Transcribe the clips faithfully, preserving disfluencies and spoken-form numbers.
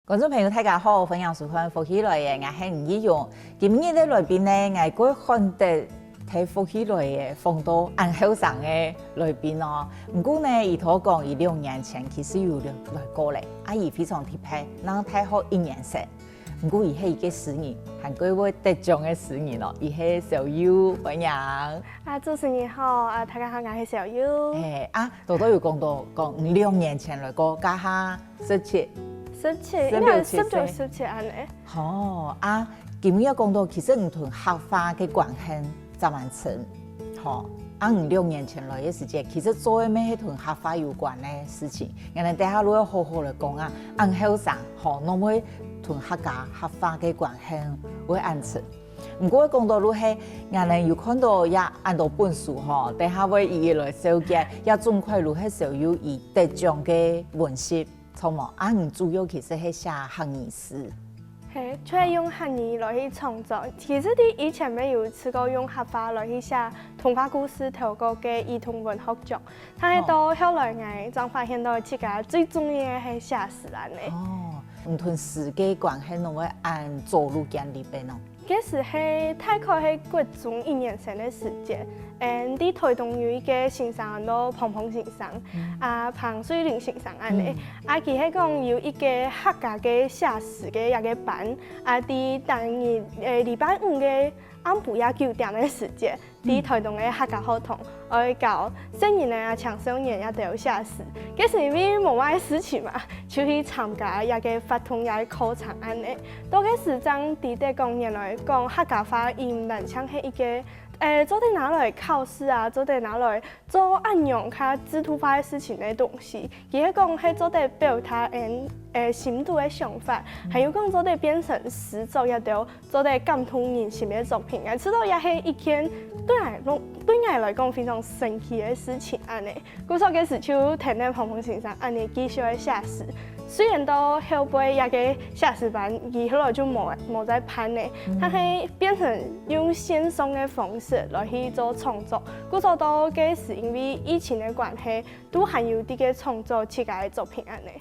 觀眾朋友，大家好，歡迎收看《福氣來了》，𠊎係吳奕蓉。今日个來賓呢，𠊎過罕得在《福氣來了》訪到恁後生个來賓哦。毋過呢，佢頭講佢兩年前其實有來，來過了，啊，佢非常特別，正大學一年生。毋過佢係一個詩人，還過會得獎个詩人哦，佢係小佑，歡迎。啊，主持人好，啊，大家好，𠊎係小佑。哎，啊，頭頭有講到，講你兩年前來過，這下 十七。十七，十六、應該係十六、十七歲。十七恁呢。吼，啊，今日講到，其實你同客話个關係正蠻深，吼，啊，你兩年前來个時節，其實做个乜係同客話有關个事情。𠊎等等下就會好好來講啊，恁後生，吼，仰會同客家客話个關係會恁深。毋過講到就係，𠊎等有看到這恁多本書吼，等下會一一來紹介，這總歸就係小佑佢得獎个文集。 著無？啊，你主要其實係寫客語詩。係，就係用客語來去創作。其實在以前乜有試過用客話來去寫童話故事，頭過个兒童文學獎，但係到後來𠊎正發現到自家最中意个係寫詩恁呢。哦，你同詩个關係仰會恁早就建立个呢？ 該時係大概係國中一年生个時節，嗯，在臺東有一個先生安到彭彭先生，啊，彭瑞麟先生恁呢。啊，佢係講有一個客家个寫詩个一個班，啊，在逐日，呃，禮拜五个暗晡夜九點个時節，在臺東个客家學堂，愛教細人仔啊、青少年這兜寫詩。該時因為無麼个事情嘛，就去參加這個活動、這個課程恁呢。 到該時正知得講，原來講客家話，佢毋單淨係一個，呃，做得拿來考試啊，做得拿來做恁樣較制度化个事情个東西，佢係講係做得表達𠊎，呃，心肚个想法，還有講做得變成詩作這兜做得感動人心个作品。𠊎試著這係一件對𠊎來，對𠊎來講非常神奇个事情恁呢。 故所該時就跈等彭彭先生恁呢繼續个寫詩。雖然到後背這個寫詩班，佢後來就無，無再辦了，但係變成用線上个方式來去做創作。故所到該時因為疫情个關係，都還有在該創作自家个作品恁呢。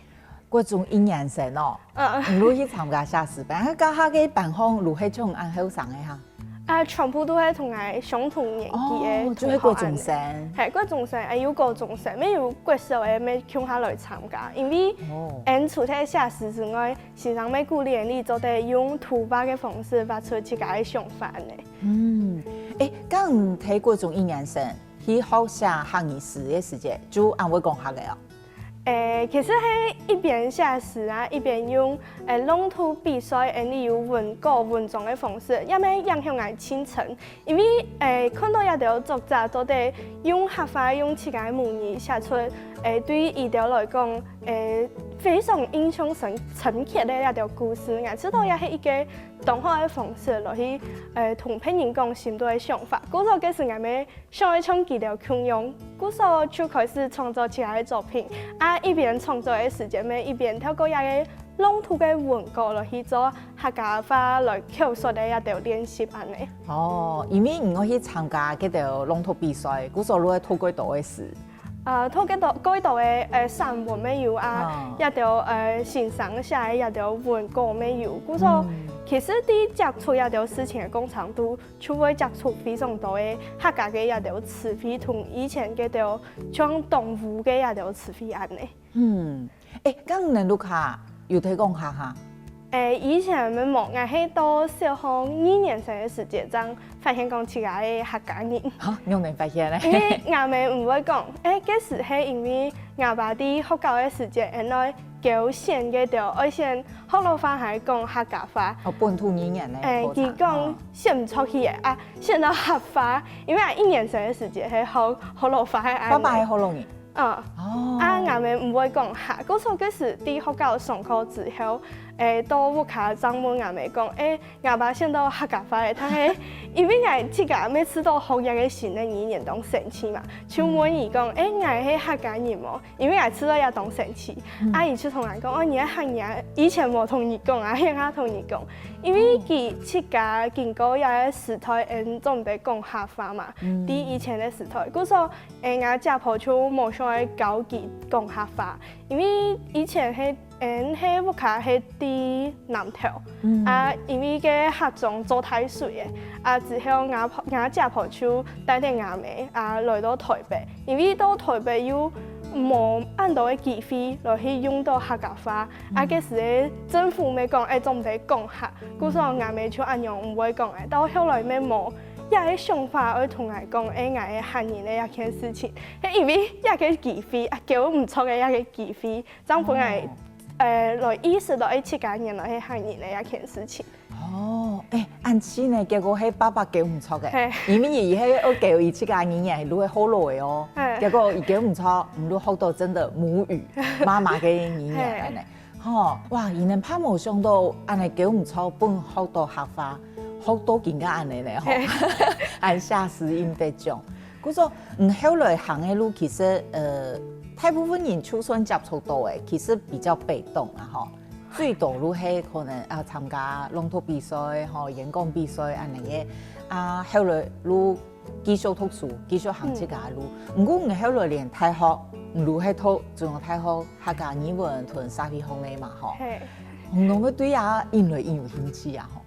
國中一年生哦，嗯。你就去參加寫詩班，該下个班項就係像恁後生个哈？ 啊，全部都係同𠊎相同年紀个同學恁呢。哦，就係國中生。係，國中生，還有高中生，乜有國小个乜共下來參加。因為，哦，𠊎除忒寫詩之外，先生乜鼓勵𠊎做得用圖畫个方式畫出自家个想法恁呢。嗯，誒，該你在國中一年生去學寫客語詩个時節，就恁會講客个哦？ 誒，其實係一邊寫詩啊，一邊用，誒，朗讀比賽，恁呢有文稿、文章个方式，也乜影響𠊎盡深。因為，誒，看到這兜作者做得用客話、用自家个母語寫出，誒，對佢兜來講，誒，非常印象深，深刻个這兜故事，𠊎試著也係一個當好个方式，來去，誒，同別人講心肚个想法。故所該時𠊎乜 想愛像佢兜共樣，故所就開始創作自家个作品。啊，一邊創作个時節，乜一邊透過這個朗讀个文稿來去做客家話來口說个這兜練習恁呢。哦，因為你愛去參加該兜朗讀比賽，故所就會讀較多个詩。呃，讀較多，較多个，呃，散文乜有啊，哦，這兜，呃，先生寫个這兜文稿乜有。故所，嗯，其實在接觸這兜事情个過程中， 就會接觸非常多个客家个這兜詞彙，同以前該兜像當舊个這兜詞彙恁呢。嗯，誒，該你等屋下有在講客哈？誒，以前乜無，𠊎係到小學二年生个時節，正發現講自家係客家人。哈，仰般發現呢？因為𠊎姆毋會講，誒，該時係因為𠊎爸在學校个時節，𠊎愛勾選該兜，愛選學老話還係講客家話。哦，本土語言个，誒，佢講，哦，選毋出去个啊， 選到客話，因為𠊎一年生个時節係學學老話个恁呢。爸爸係學老人。嗯。哦。啊，𠊎姆毋會講客，故所該時在學校上課之後，誒，到屋下正問𠊎姆講，誒，𠊎爸選到客家話个，但係因為𠊎自家每次都學一個新个語言當生趣嘛，就問佢講，誒，𠊎係客家人無？ 因為𠊎試著也當生趣，啊，佢就同𠊎講，哦，你係客人啊，以前無同你講啊，現下同你講。因為佢自家經過這個時代，嗯，做毋得講客話嘛，在以前个時代。故所，誒，𠊎姐婆就無想愛教佢講客話，因為以前係，嗯，係屋下係在南投，啊，因為該客庄做大水个，啊，之後𠊎婆，𠊎姐婆就帶等𠊎姆，啊，來到台北，因為到台北又無恁多个機會來去用到客家話，啊，該時个政府乜講，欸，做毋得講客，故所𠊎姆就恁樣毋會講欸，到後來乜無這个想法愛同𠊎講，欸，𠊎係客人个這件事情。 係因為這个機會，啊，教毋著个這个機會，正分𠊎，呃，來意識到，欸，自家原來係客人个這件事情。哦，欸，恁細呢，結果係爸爸教毋著个，係。因為佢係愛教佢自家語言，佢係學老个哦。係。結果佢教毋著，毋就學到真的母語，媽媽个語言恁呢。 吼，哇，以前怕無想到恁呢教毋著分學到客話，學到今个恁呢呢吼，還下次應得獎。故所，嗯，後來行个路其實，呃，大部分人就算接觸到个，其實比較被動啊吼。最多就係可能啊參加朗讀比賽吼、演講比賽恁呢个，啊後來就 繼續讀書，繼續行自家个路。毋過你後來連大學，你就係讀中央大學客家語文同社會學个嘛吼。係。你仰會對這樣來恁有興趣啊吼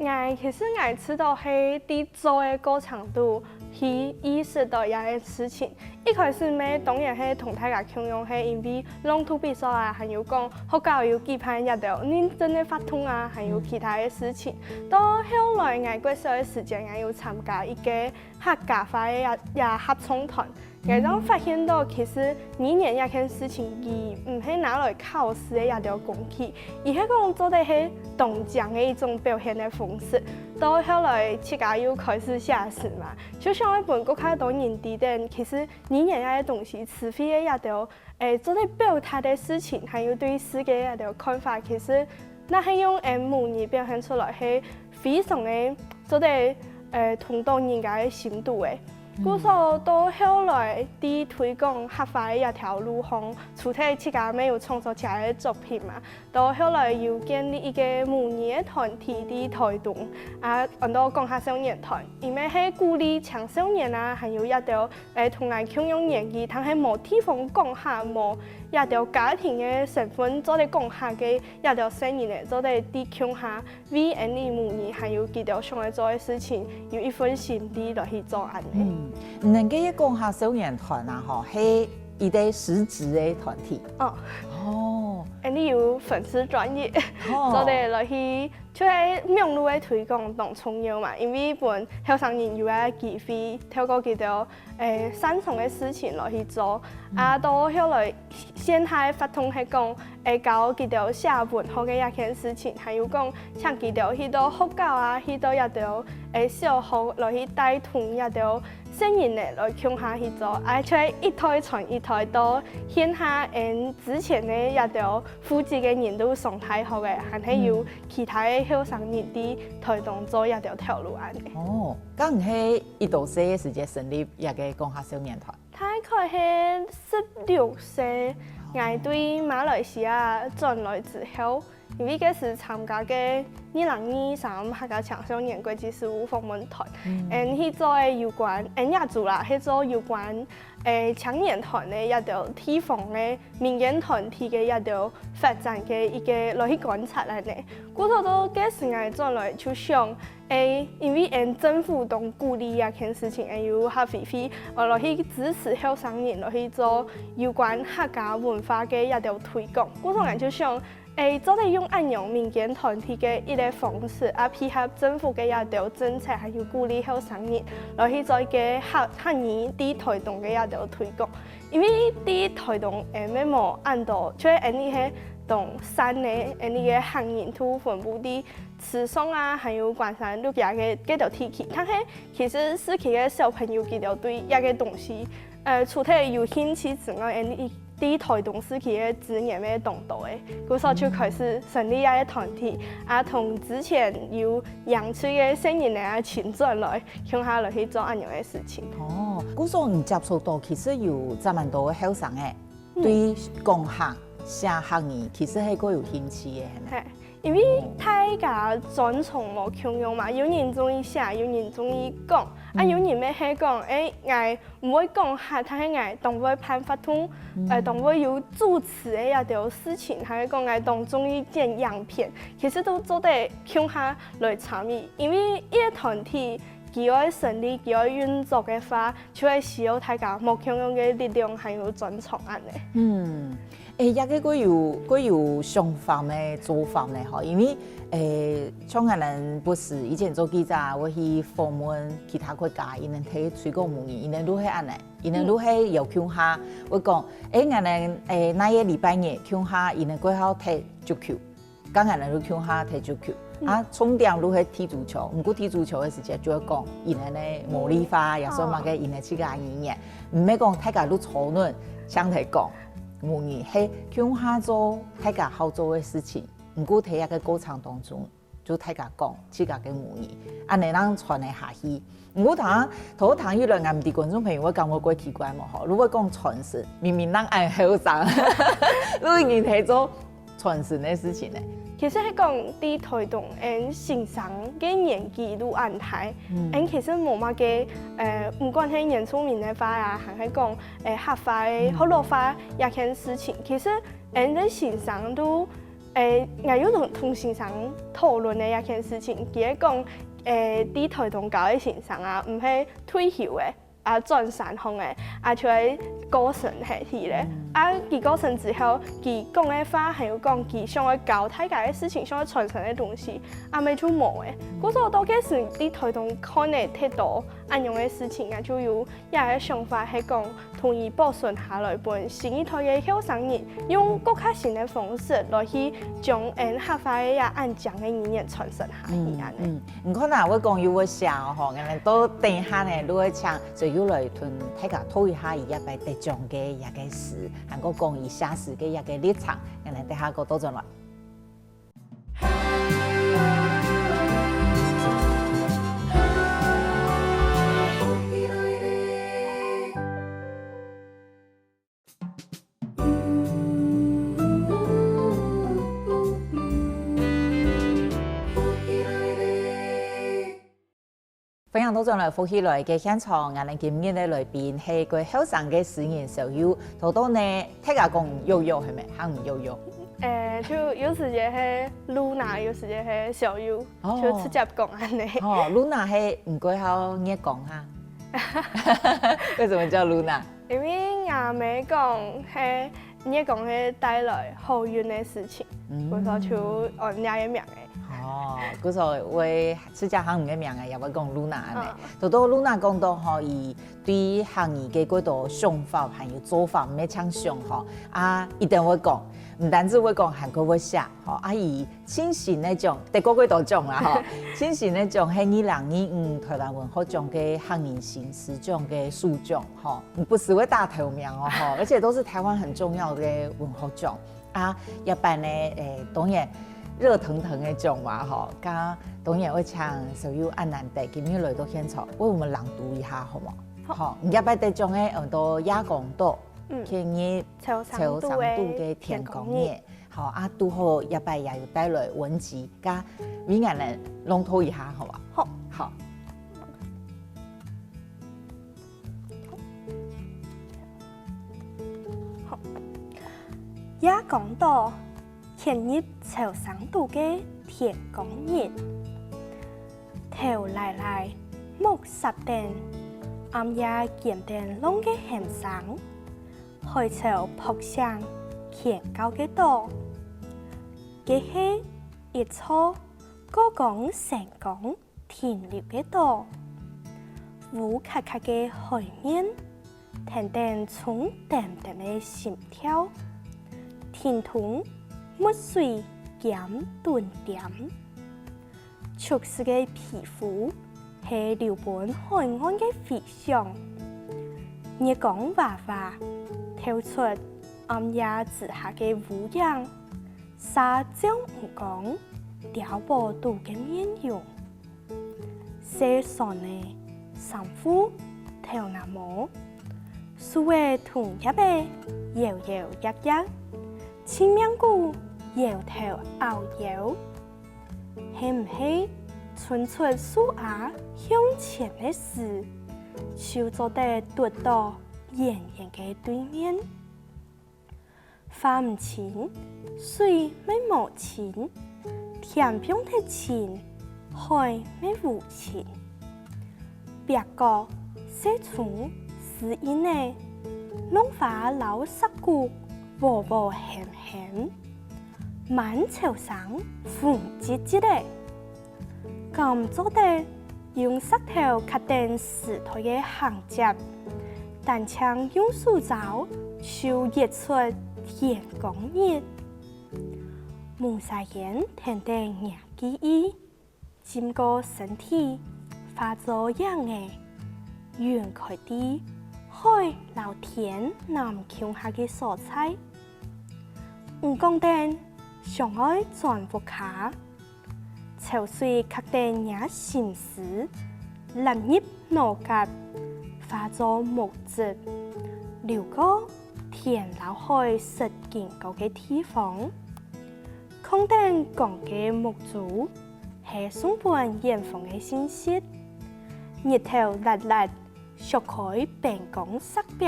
？𠊎其實𠊎知道係在做个過程肚去意識到這个事情。一開始乜當然係同大家共樣，係因為朗讀比賽啊，還有講學校有舉辦這兜認證个活動啊，還有其他个事情。到後來𠊎國小个時間，𠊎有參加一个 客家話个這，這合唱團。𠊎正發現到，其實語言這件事情，佢毋係拿來考試个這兜工具，而係講做得係當靚个一種表現个方式。到後來自家又開始寫詩嘛，就想愛分更加多人知等，其實語言這个東西，詞彙个這兜，欸，做得表達个事情，還有對世界个這兜看法，其實 若係用𠊎母語表現出來，係非常个做得，呃，通到人家个心肚个。故所到後來，在推廣客話个這條路項，除忒自家乜有創作自家个作品嘛，到後來有建立一个母語个團體在台東，啊，安到講客少年團，因為係鼓勵青少年啊，還有這兜 欸，同𠊎共樣年紀，但係無地方講客，無這兜家庭个身份做得講客个這兜細人仔，做得在共下為𠊎俚母語還有佢兜想愛做个事情，有一份心力來去做恁呢。嗯，你等个講客少年團啊，吼，係一个實質个團體。哦。哦。𠊎俚有粉絲專頁，哦。做得來去 就係網路个推廣當重要嘛，因為分後生人有个機會，透過佢兜，欸，擅長个事情來去做。啊，到後來線下个活動係講，欸，教佢兜寫文學个這件事情，還有講，請佢兜去到學校啊，去到這兜，欸，小學來去帶動這兜細人仔來共下去做，啊，就係一代傳一代，到現下，嗯，之前个這兜負責个人都上大學个，還係有 其他个後生人在台東做這條頭路恁呢。哦，該你係幾多歲个時節成立這个講客少年團？大概係十六歲，𠊎對馬來西亞轉來之後，因為該時參加个二零二三客家青少年國際事務訪問團，嗯，去做个有關，𠊎也做啦，係做有關，欸，青年團个這兜地方个 民間團體个這兜發展个一个來去觀察恁呢。故所到該時𠊎轉來就想，欸，因為𠊎等政府當鼓勵這件事情，𠊎有較飛飛，呃，來去支持後生人來去做有關客家文化个這兜推廣。故所𠊎就想，欸，做得用恁樣民間團體个一个方式，啊，配合政府个這兜政策，還有鼓勵後生人來去做一个客，客語在台東个這兜推廣。 因為在台東，欸，乜無恁多，就係𠊎等係當散个，𠊎等个客人都分布在池上啊，還有關山、鹿野个該兜地區。但係其實市區个小朋友佢兜對這个東西，呃，除忒有興趣之外，𠊎等在台東市區个資源乜當多个，故所就開始成立這个團體，啊，同之前有 養出个細人仔啊，請轉來，共下來去做恁樣个事情。哦，故所你接觸到其實有真蠻多个後生仔，嗯，對講客寫客語，其實係較有興趣个，係無？係，因為大家專長無共樣嘛，有人中意寫，有人中意講，啊，嗯。有人乜係講，欸，𠊎毋會講客，但係𠊎當會辦活動，嗯。呃，當會有主持个這兜事情，還係講𠊎當中意剪影片，其實都做得共下來參與，因為一個團體佢愛成立，佢愛運作个話，就會需要大家無共樣个力量，還有專長恁呢。嗯，欸，這個較有，較有想法个做法呢，吼，因為，欸，像𠊎等不時以前做記者，會去訪問其他國家，佢等在推廣母語，佢等都係恁呢，佢等都係邀共下，會講，欸，𠊎等，欸，哪個禮拜日共下，佢等過後踢足球。 剛剛就共下踢足球。嗯。啊，重點就係踢足球，毋過踢足球个時節就會講佢等个魔力話，也算麼个佢等自家語言。毋係講大家都坐等，像在講母語，係共下做大家好做个事情。毋過在這個過程當中，就大家講自家个母語，恁呢正傳得下去。毋過頭，頭聽起來，𠊎毋知觀眾朋友會感覺較奇怪無吼？如果講傳承，明明正恁後生，就已經在做 傳承个事情呢？其實係講，在台東，𫣆先生个年紀都恁大，嗯。𫣆其實無麼个，呃，毋管係原住民个話啊，還係講，呃，客話个、嗯。學老話這件事情，其實𫣆个先生都，呃，𠊎有同，同先生討論个這件事情，佢係講，呃，在台東教个先生啊，毋係退休个， 啊，轉山項个，啊，就會過身下去咧。嗯。啊，佢過身之後，佢講个話，還有講佢想愛教大家个事情，想愛傳承个東西，啊，乜就無咧。嗯。故所到該時，在台東看个忒多恁樣个事情啊，就有這個想法，係講同佢保存下來，分新一代个後生人用更加新个方式來去將𫣆客話个這恁靚个語言傳承下去，嗯，恁呢。嗯。 你看啊，會講又會寫哦，吼，𠊎等到等一下呢，就會請小友來同大家討論一下佢這擺得獎个這個事，還過講佢寫詩个這個歷程，𠊎等等下過倒轉來。 歡迎倒轉來福氣來个現場，𠊎等今日个來賓係一個後生个詩人小友，頭到呢，大家講友友係無？喊你友友。欸，就有時節係Luna，有時節係小友，哦。就直接講恁呢。哦，Luna係毋過好月光哈。為什麼叫Luna？ 因為𠊎姆講係月光係帶來好運个事情，嗯。故所就安這個名个。哦，故所會自家喊你个名个，也會講Luna恁呢。嗯。頭到Luna講到吼，佢對客語个幾多想法還有做法，毋係淨想吼，啊，一定會講，毋單止會講，還過會寫吼，啊，佢 盡新个獎，得過幾多獎啦吼。盡新个獎係二零二五臺灣文學獎个客語新詩獎个首獎吼，毋係會打頭名哦吼，而且都是臺灣很重要个文學獎。啊，這擺呢，欸，當然熱騰騰个獎嘛吼，該當然會請小友恁難得今日來到現場，為𠊎等朗讀一下好無？好。好，你這擺得獎个，呃，到野光島，嗯。今日朝頭早个天光日。 好，啊，堵好這擺也有帶來文集，該為𠊎等朗讀一下，好無？好。好。好。野光島，今日朝頭早个天光日。頭犁犁，目霎等，暗夜兼等浪个喊聲。 海潮拍醒，牽高个島。該係一座過江成江停留个島。烏漆漆个海面，跈等衝恬恬个心跳，停動，墨水兼頓點。 揬濕个皮膚，係流奔海岸个回響。月光華華，透出暗夜之下个烏影，射照魚缸碉堡肚个面容。細船仔，衫褲，頭那毛，樹仔同葉仔，搖搖晃晃，盡命牯搖頭拗腰，係毋係伸出手伢向前个時，就做得捉著圓圓个對面？ 花毋盡，水乜無盡，添放忒盡，海乜無盡。壁角、細蟲、絲印仔，弄花摎石牯和和㧯㧯，滿樵生紅唧唧仔。 敢做得用石頭刻等時代个銜接，單淨用手抓就掖出天光日。濛沙煙跈等若記憶，浸過身體，化做影仔，雲開在海摎天南共下个所在。毋講等，想愛轉屋下， 樵水刻等若心思，摎入腦殼，化做目汁，流過天摎海食經過个地方。囥等光个目珠，係送分遠方个信息。日頭辣辣， 削開冰光石壁，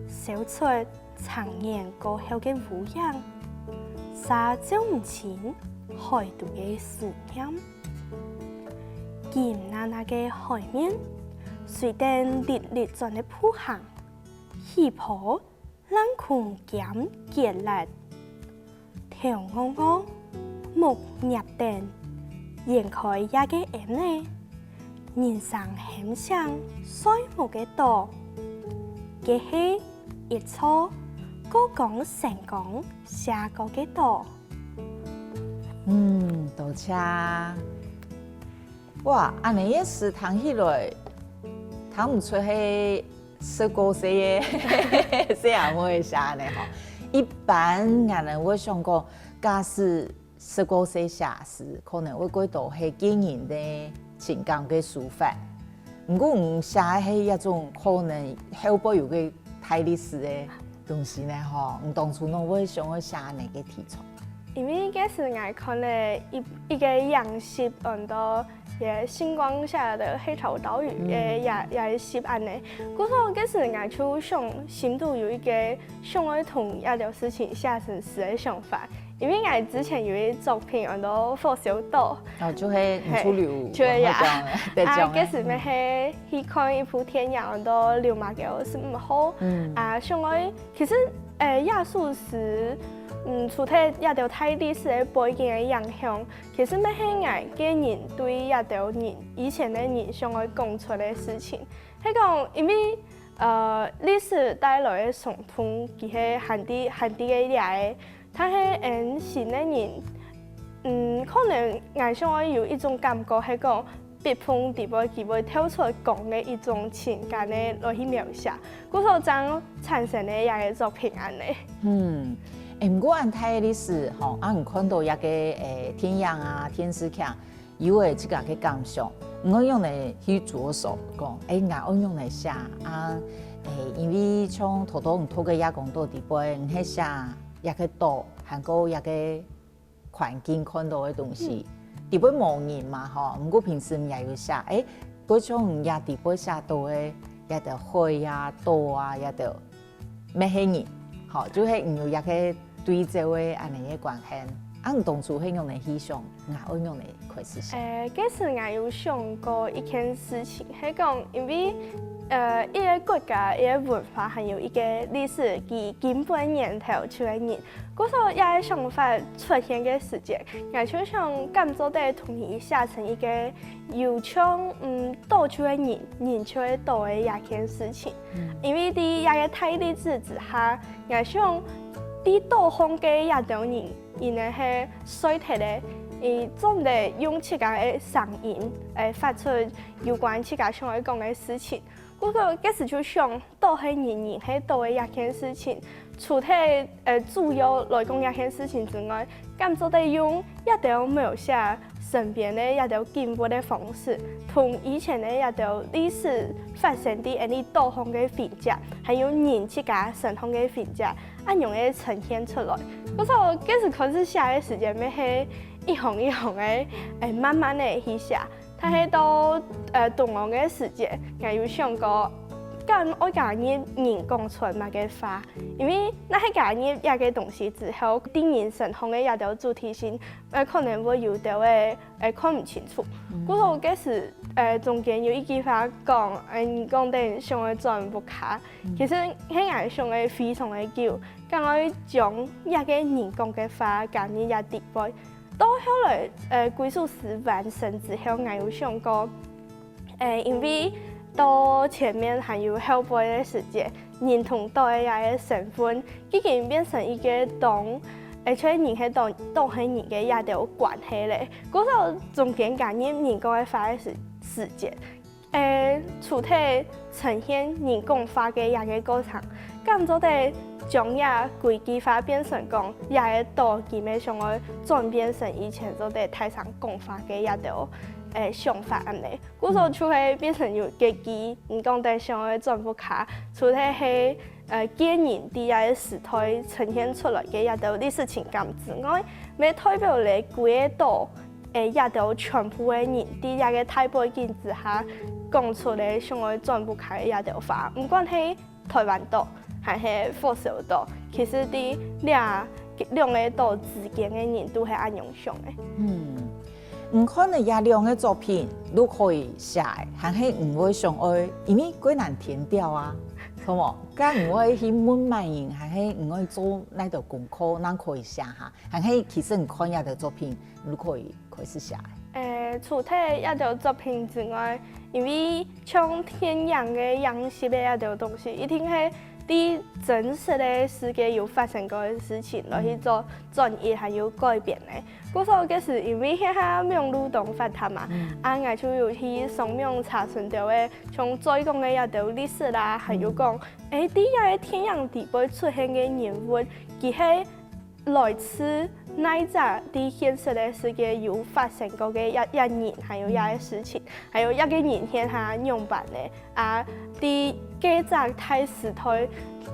燒出長年過後个烏影，沙照毋清海肚个思念。金娜娜个海面，隨等瀝瀝轉个步行，起波 冷空兼結辣，頭昂昂，目捏等，掀開這个罌仔，人聲喊聲睡目个島，該係一座過江成功寫過个島。嗯，多謝。哇，恁呢个詩聽起來，聽毋出係 十過歲个細阿妹寫呢吼。一般𠊎等會想講，假使十過歲寫詩，可能會過多係個人个情感个抒發。毋過你寫个係一種可能後背有個大歷史个東西呢吼，你當初哪會想愛寫恁呢个題材？因為該時𠊎看了一一個影集，安到 也星光下的黑潮島嶼，嗯。也也也係恁呢。故所該時𠊎就想，心肚有一個想愛同這兜事情寫成詩个想法，因為𠊎之前有一作品安到火燒島，哦，就係吳濁流，嘿，就係呀。文學獎得獎个。啊，該時乜係去看一部電影安到《流麻溝十五號》，嗯。啊，想愛，其實，誒，這首詩，嗯，除忒這兜大歷史个背景个影響， 其實乜係𠊎個人對這兜人，以前个人想愛講出个事情。係講，因為，呃，歷史帶來个傷痛，佢係還在還在个這个，但係𫣆新个人，嗯，可能𠊎想愛有一種感覺，係講，逼碰底背佢會透出講个一種情感个來去描寫，故所正產生个這个作品恁呢。嗯，誒，毋過恁大个歷史吼，啊，你看到這个，誒，電影啊、電視劇， 有个自家个感想，你愛仰般去著手，講，誒，𠊎愛仰般寫啊？誒，因為像頭頭你讀个這講到底背，你係寫這个島，還過這个環境看到个東西，嗯。底背無人嘛吼，毋過平時你也有寫，誒，過像你這底背寫到个這兜海啊、島啊，這兜 乜係人，吼，就係你有一个對照个恁呢个關係。啊，你當初係仰般去想，𠊎愛仰般開始寫？誒，該時𠊎有想過一件事情，係講，因為，呃，一个國家、一个文化，還有一个歷史，佢根本源頭就係人。故所，這个想法出現个時節，𠊎就想，敢做得同佢寫成一个有像，嗯，島就係人，人就係島个這件事情。 因為在這个大歷史之下，𠊎想，在島項个這兜人，佢等係衰忒个，佢做毋得用自家个聲音來發出有關自家想愛講个事情。故所，該時就想，島係人，人係島个這件事情，除忒，呃，主要來講這件事情之外， 敢做得用這兜描寫身邊个這兜景物个方式，同以前个這兜歷史發生在𫣆俚島項个痕跡，還有人自家身項个痕跡，恁樣个呈現出來。所以該時開始寫个時節，乜係一行一行个，欸，慢慢个去寫。但係到，呃，中學个時節，𠊎有想過，敢愛加入人講出麼个話？因為若係加入這个東西之後，對人生項个這兜主題性，呃，可能會有兜个，呃，看毋清楚。故所該時，呃，中間有一句話講，呃，你講等想愛轉屋下，其實係𠊎想个非常个久， 敢愛將這个人講个話加入這底背。到後來，呃，歸首詩完成之後，𠊎有想過，呃，因為到前面還有後背个時節，認同到个這个身份，已經變成一个當，而且人係當，當係人个這兜關係咧。故所中間加入人講个話个時，時節， 欸，除忒呈現人講話个這个過程，敢做得將這歸句話變成講，這个島佢乜想愛轉變成以前做得大聲講話个這兜，欸，想法恁呢。故所就會變成有該句，你講等想愛轉屋下，除忒係，呃，個人在這个時代呈現出來个這兜歷史情感之外，乜代表了歸个島 欸，這兜全部个人在這个大背景之下講出了想愛轉屋下个這兜話，毋管係台灣島還係火燒島，其實在這兩个島之間个人都係恁樣想个。嗯，你看了這兩个作品，你可以寫个，還係你會想愛，因為較難填掉啊，著無？該你會去問麼人，還係你會做哪兜功課，正可以寫下？ 還係其實你看這兜作品，你可以開始寫个。欸，除忒這兜作品之外，因為像電影个影集个這兜東西，一定係對真實个世界有發生過个事情，來去做轉譯還有改編个。故所該時因為這下網路當發達嘛，啊，𠊎就有去上網查詢到个，像在講个這兜歷史啦，還有講，欸，在這个電影底背出現个人物，佢係 來自哪隻在現實个世界有發生過个這，這人，還有這个事情，還有這个人現下仰般呢？啊，在該隻大時代，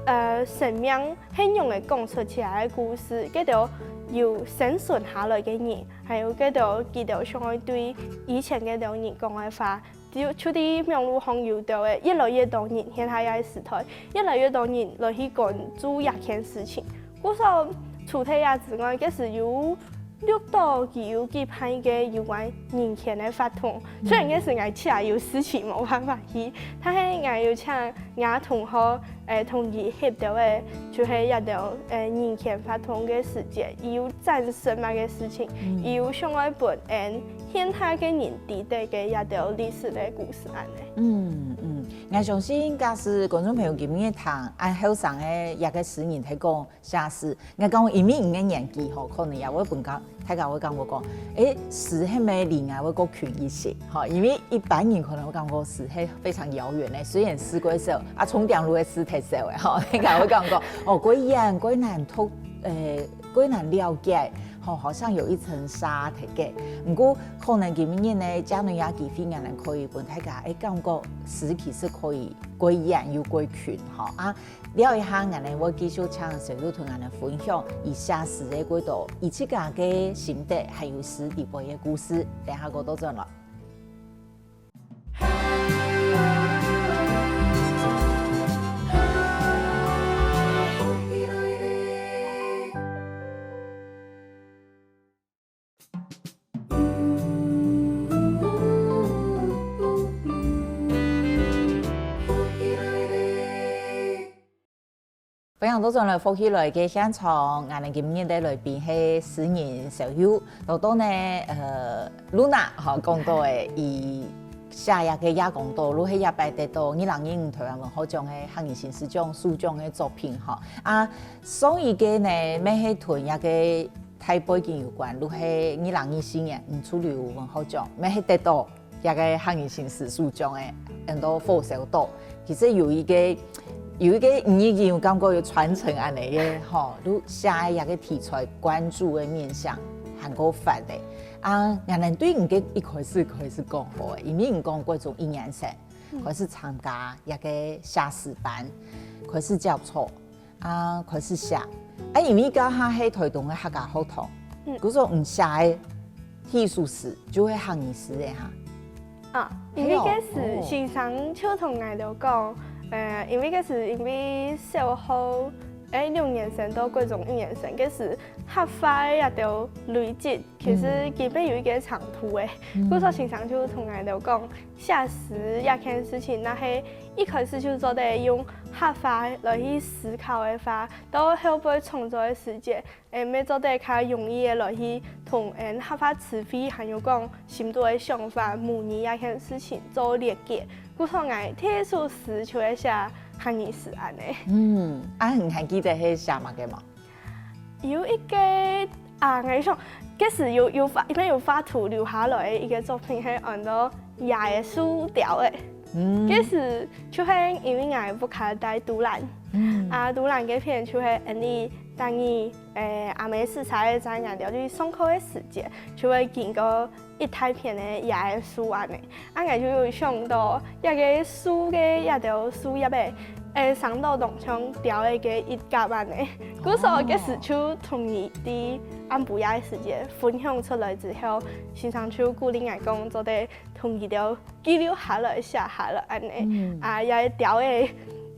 呃，生命係仰仔講出起來个故事，該兜有生存下來个人，還有該兜佢兜想愛對以前該兜人講个話， 就，就在網路項有兜个，越來越多人現下个時代，越來越多人來去關注這件事情。故所除忒這之外，該時有錄到佢有舉辦一个有關人權个活動，雖然該時𠊎自家有事情無辦法去，但係𠊎有請𠊎同學，欸，同佢翕到个，就係這兜，欸，人權活動个時節，佢有產生麼个事情，佢有想愛分𠊎 現下个人知得个這兜歷史个故事恁呢。嗯嗯，𠊎相信假使觀眾朋友今日聽恁後生个這个詩人在講寫詩，𠊎講因為你个年紀吼，可能也會分大家會感覺講，欸，詩係毋係離𠊎會較近一些吼，因為一般人可能會感覺詩係非常遙遠个，雖然詩蓋少，啊，衝頂路个詩忒少个吼，大家會感覺哦，蓋遠蓋難讀，欸， 蓋難了解，吼，好像有一層紗忒个。毋過可能今日呢，借這个機會，𠊎等可以分大家，欸，感覺詩其實可以蓋遠又蓋近，吼啊。尞一下，𠊎等會繼續請小玉同𠊎等分享佢寫詩个過程，佢自家个心得，還有詩底背个故事。等下過倒轉來。 歡迎倒轉來福氣來个現場，𠊎等今日个來賓係詩人小玉。頭先呢，呃，Luna吼講到个，佢寫這个夜光島，就係這擺得到二零二五臺灣文學獎个客人新詩獎書獎个作品吼。啊，上一个呢，乜係同這个大背景有關，就係二零二四年吳濁流文學獎，乜係得到 這个客人新詩書獎个，安到火燒島。其實有一个，有一个你已經有感覺有傳承恁呢个吼，就寫个這个題材關注个面向還較闊个。啊，𠊎等對你个一開始開始講好个，因為你講國中一年生，開始參加這个寫詩班，開始接觸。啊，開始寫。啊，因為該下係臺東个客家學堂，嗯。故所你寫个第一首詩就係客語詩个哈。啊，因為該時先生就同𠊎兜講，呃，因為該時因為小學，欸，六年生到國中一年生，該時客話个這兜累積，其實根本有一個程度个。故所先生就同𠊎兜講，寫詩這件事情，若係一開始就做得用客話來去思考个話，到後背創作个時節， 欸，乜做得較容易个來去同𠊎客話詞彙，還有講心肚个想法、母語這件事情做連結。故所𠊎第一首詩就係寫客語詩恁呢。嗯，啊，你還記得係寫麼个無？有一個啊，𠊎想，該時有有畫，應該有畫圖留下來个一個作品，係安到爺个樹鳥个。嗯，該時就係因為𠊎屋下戴都蘭，嗯，啊，都蘭該片就係𠊎俚當年 欸，阿姆駛車載𠊎兜去上課个時節，就會經過一大片个爺个樹恁呢。啊，𠊎就有想到，這個樹个這兜樹葉仔，欸，生到當像鳥仔个翼胛恁呢。故所該時就同佢在暗晡夜个時節分享出來之後，先生就鼓勵𠊎講，做得同佢兜 記錄下來、寫下來恁呢。嗯。啊，這鳥仔，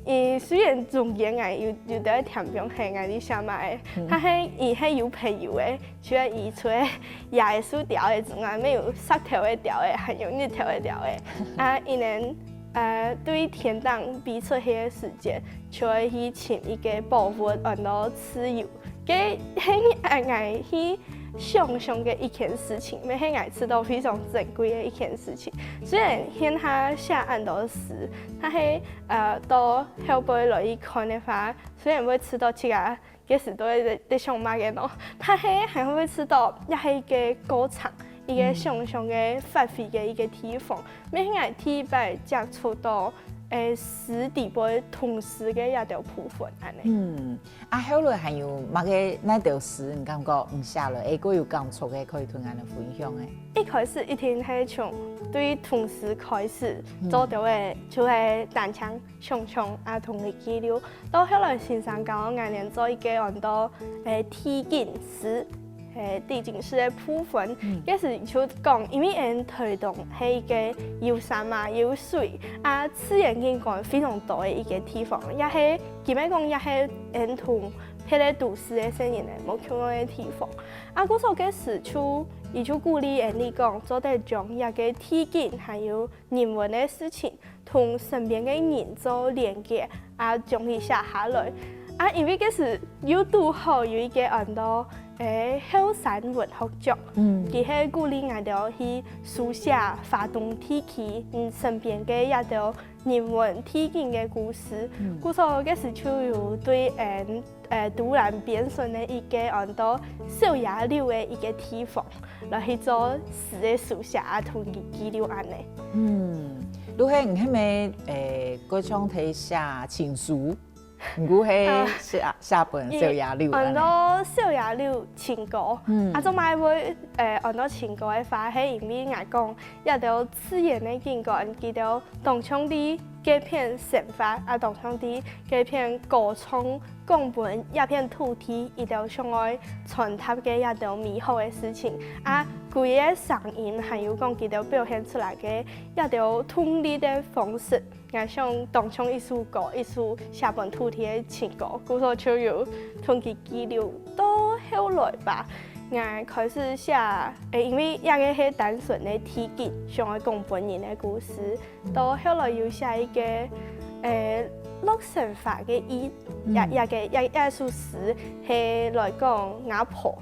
佢雖然中間𠊎有有兜添放係𠊎在寫麼个，嗯，但係佢係有朋友个，除了佢除了爺个樹鳥仔之外，乜有石頭个鳥仔，還有日頭个鳥仔。啊，佢等呃對天頂飛出去个時節，就會去尋一個寶物，安到蚩尤。 該係𠊎去想像个一件事情，乜係𠊎試著非常珍貴个一件事情。雖然現下寫恁多詩，但係呃到後背來去看个話，雖然會試著自家該時到底在在想麼个喏，但係還會試著這係一個過程，一個想像个發揮个一個地方。乜係𠊎第一擺接觸著欸詩底背童詩个這兜部分恁呢。嗯， 啊，後來還有麼个哪兜詩，你感覺你寫了會過有感觸个，可以同𠊎兜分享个？一開始一定係從對童詩開始，嗯，做到个就係單淨想像啊同佢記錄。到後來先生教𠊎兜做一個安到欸地景詩，欸地景詩个部分，嗯，該時就講，因為𠊎兜臺東係一個有山嘛、有水啊，自然景觀非常多个一個地方，也係 佢乜講也係𠊎兜別个都市个細人仔無共樣个地方。啊，故所該時就佢就鼓勵𠊎兜講，做得將這個地景還有人文个事情，同身邊个人做連結，啊，將佢寫下來。啊，因為該時又堵好有一個安到欸後山文學獎，嗯，佢係鼓勵𠊎兜去書寫花東地區，嗯，身邊个這兜 人文地景个故事。嗯。故所該時就有對𠊎兜欸都蘭邊脣个一個安到小野柳个一個地方，來去做詩个書寫啊同佢記錄恁呢。嗯，就係你係毋係欸過像在寫情書，毋過係寫寫分小野柳恁呢。安到小野柳情歌，嗯，啊，做麼个會欸安到情歌个話，係因為𠊎講 這兜自然个景觀，佢兜當像在該片生活，啊，當像在該片歌唱，講分這片土地，佢兜想愛傳達个這兜美好个事情。啊，佢个聲音，還有講佢兜表現出來个這兜動力个方式，𠊎想當像一首歌，一首寫分土地个情歌，故所就有同佢記錄。到後來吧， 𠊎開始寫，欸，因為這個係單純个地景，想愛講分人个故事。到後來有寫一個，欸，洛神花个意，這這個這這首詩係來講吾婆，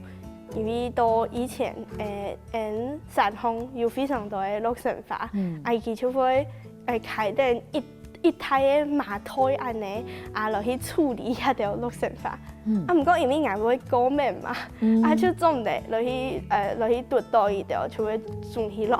因為到以前，欸，𠊎山項有非常多个洛神花，啊佢就會，欸，開等一 一大个麻袋恁呢，啊，來去處理這兜洛神花。啊，毋過因為𠊎會過敏嘛，啊，就做毋得來去，呃，來去堵著佢兜，就會腫起來。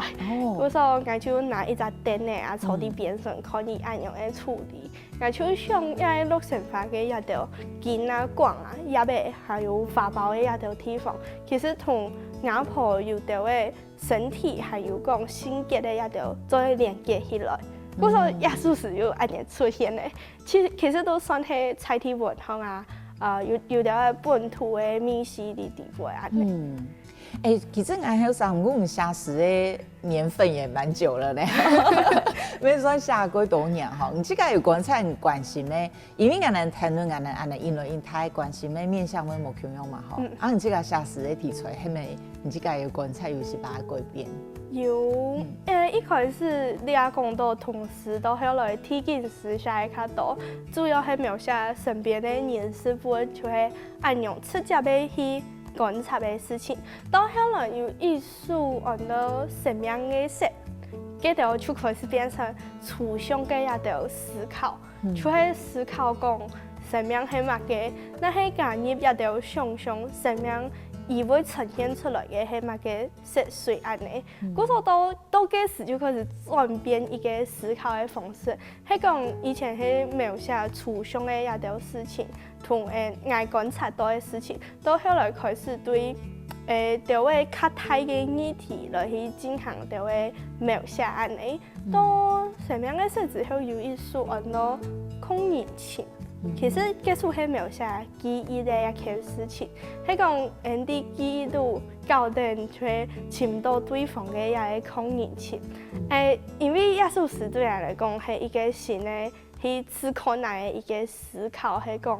故所𠊎就拿一隻凳仔啊，坐在邊脣看佢恁樣个處理。𠊎就想這洛神花个這兜根啊、梗啊、葉仔，還有花苞个這兜地方，其實同吾婆有兜个 身體還有講性格个這兜做連結起來。故所這首詩又恁樣出現咧。其其實都算係在地文化啊，呃，有有兜本土个味緒在裡背啊。嗯，欸，其實𠊎後生，毋過你寫詩个年份也蠻久了呢，也算寫幾多年吼。你自家有觀察你關心个，因為𠊎等談論𠊎等恁樣一來一去關心个面向會無共樣嘛吼。嗯。啊，你自家寫詩个題材，係無你自家有觀察有一些个改變？有，嗯。呃，一開始你也講到，同時到後來，第一首詩寫个較多，主要係描寫身邊个人事物，就係恁樣直接个去觀察个事情。到後來有一首安到生命个色，該兜就開始變成抽象个這兜思考。 就係思考講生命係麼个，若係加入這兜想像生命，佢會呈現出來个係麼个色水恁呢。故所到到該時就開始轉變一個思考个方式，係講以前係描寫抽象个這兜事情，同誒𠊎觀察到个事情，到後來開始對誒兜个較大个議題來去進行兜个描寫恁呢。 到生命个色之後有一首安到《空人情》，其實該首係描寫記憶个一件事情，係講𠊎等記憶肚搞等就會尋到對方个這個空人情。誒，因為這首詩對𠊎來講係一個新个去試看𠊎个一個思考，係講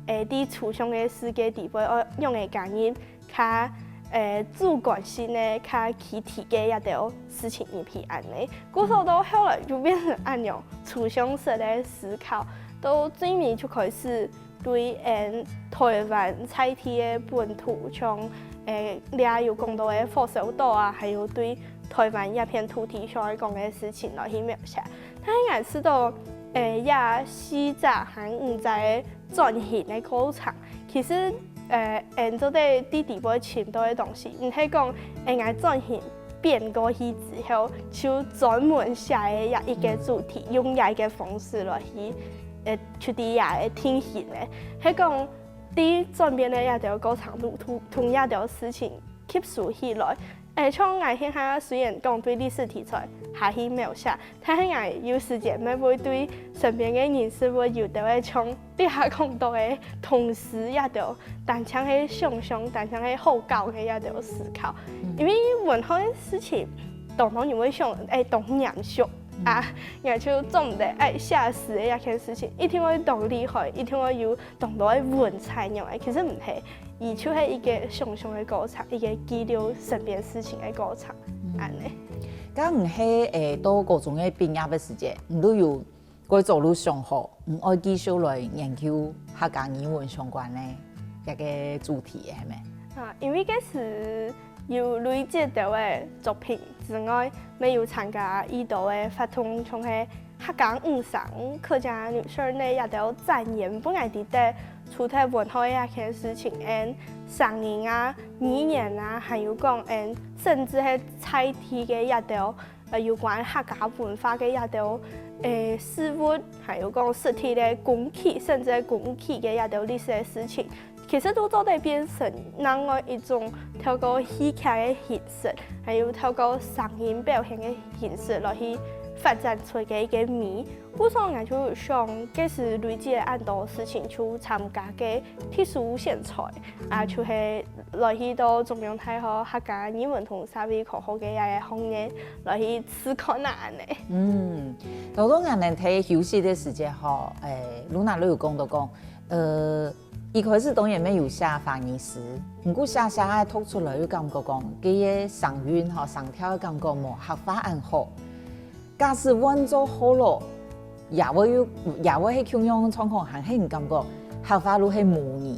誒在抽象个世界裡背愛仰仔加入 較誒主觀性个、較具體个這兜事情入去恁呢。故所到後來就變成恁樣抽象式个思考，到最尾就開始對𠊎等台灣在地个本土，像誒這有講到个火燒島啊，還有對台灣這片土地上愛講个事情來去描寫。但係𠊎試著誒這四隻還五隻个 轉型个過程。其實，呃，𠊎等做得在裡背尋到个東西，毋係講𠊎等轉型變過去之後，就專門寫个這一個主題，用這一個方式來去，呃，就在這個定型个。係講，在轉變个這兜過程中，同同這兜事情吸收起來。誒，像𠊎現下雖然講對歷史題材下去描寫， 但係𠊎有時節乜會對身邊个人事物有兜仔像這下講到个同時這兜，單淨係想像，單淨係好搞个這兜思考。因為文學个事情，當多人會想，誒，當嚴肅啊，𠊎就做毋得，誒，寫詩个這件事情，一定愛當厲害，一定愛有當多个文采樣个。其實毋係，佢就係一個想像个過程，一個記錄身邊事情个過程，恁呢。 該你係誒到高中个畢業个時節，你都有過早就想好，你愛繼續來研究客家語文相關个一個主題个，係無？啊，因為該時有累積兜个作品之外，乜有參加已多个活動，像係客家五常、客家女聲个這兜展演，分𠊎知得除忒文學个這件事情，𠊎等聲音啊、語言啊，還有講𠊎等甚至係在地个這兜 呃，有關客家文化个這兜，誒，事物，還有講實體个工具，甚至係工具个這兜歷史个事情，其實都做得變成另外一種透過戲劇个形式，還有透過聲音表現个形式來去發展出个一個美。故所𠊎就想，該時累積个恁多事情，就參加个特殊選才，啊，就係來去到中央大學客家語文同 社會科學个這個方面來去試看啊恁呢。嗯，頭先𠊎等在休息个時節吼，誒，Luna都有講到講，呃，一開始當然乜有寫華語詩，毋過寫寫啊讀出來又感覺講，佢个聲韻吼、聲調个感覺無客話恁好。假使換做學老，也會有，也會係共樣个狀況，還係你感覺客話就係母語，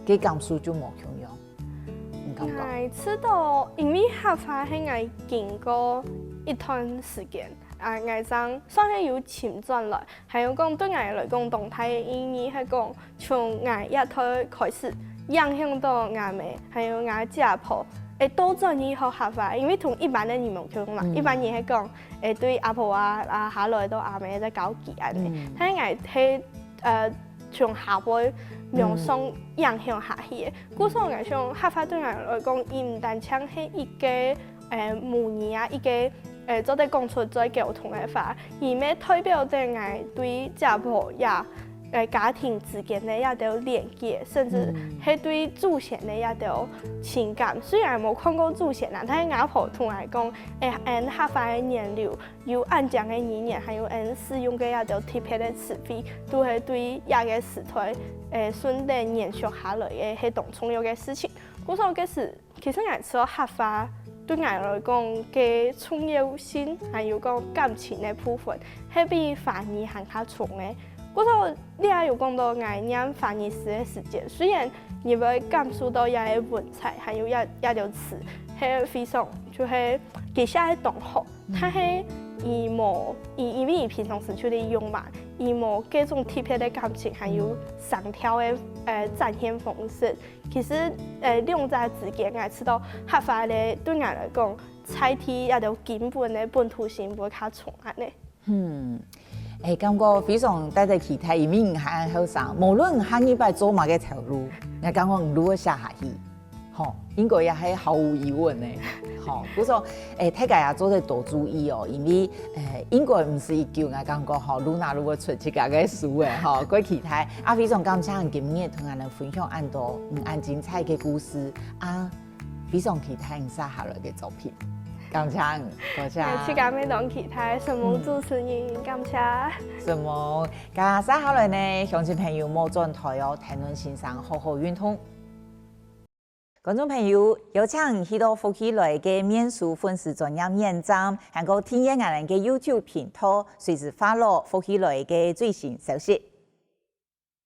个感受就無共樣。 你感覺？𠊎試著，因為客話係𠊎經過一段時間，啊，𠊎正算係有尋轉來，還有講對𠊎來講，當大个意義係講，從𠊎這代開始，影響到𠊎姆，還有𠊎姐婆，會倒轉去學客話，因為同一般个人無共樣嘛，嗯。一般人係講，會對阿婆啊，啊，下來到阿姆再教佢恁呢。嗯。但係𠊎係，呃， 從下輩往上影響下去个。故所𠊎想，客話對𠊎來講，佢毋單淨係一個，呃，母語啊，一個，誒，做得講出最溝通个話，佢乜代表著𠊎對姐婆也，誒，家庭之間个這兜連結，甚至係對祖先个這兜情感。雖然無看過祖先啦，但係𠊎婆同𠊎講，誒，𠊎客話个源流有恁樣个語言，還有𠊎使用个這兜特別个詞彙，都係對這個時代，誒，順等延續下來个係當重要个事情。故所該時 其實𠊎知道客話對𠊎來講个重要性，還有講感情个部分，係比華語還較重个。故所這有講到𠊎念華語詩个時節，雖然你會感受到這个文采，還有這這兜詞，係非常就係佢寫个當好，但係佢無，佢因為佢平常時就在用嘛，佢無該種特別个感情，還有聲調个呃展現方式。 其實，呃，兩者之間，𠊎知道客話咧，對𠊎來講，在地這兜根本个本土性會較重恁呢。嗯，誒，感覺非常值得期待，因為你還後生，無論你下二擺做麼个頭路，𠊎感覺你都會寫下去，吼，應該也係毫無疑問个，吼。故所，誒，大家也做得多注意哦，因為，誒，應該毋係一久，𠊎感覺吼，路哪路會出自家个書个吼，過期待。啊，非常感謝你今日同𠊎兜分享恁多，嗯，恁精彩个故事啊，非常期待你寫下來个作品。感謝你，多謝。自家乜當期待，承蒙主持人，感謝。承蒙，該接下來呢，鄉親朋友莫轉台哦，談論先生好好運動。觀眾朋友，邀請你去到福氣來个面書粉絲專頁點讚，還過訂閱𠊎兜个YouTube頻道，隨時follow福氣來个最新消息。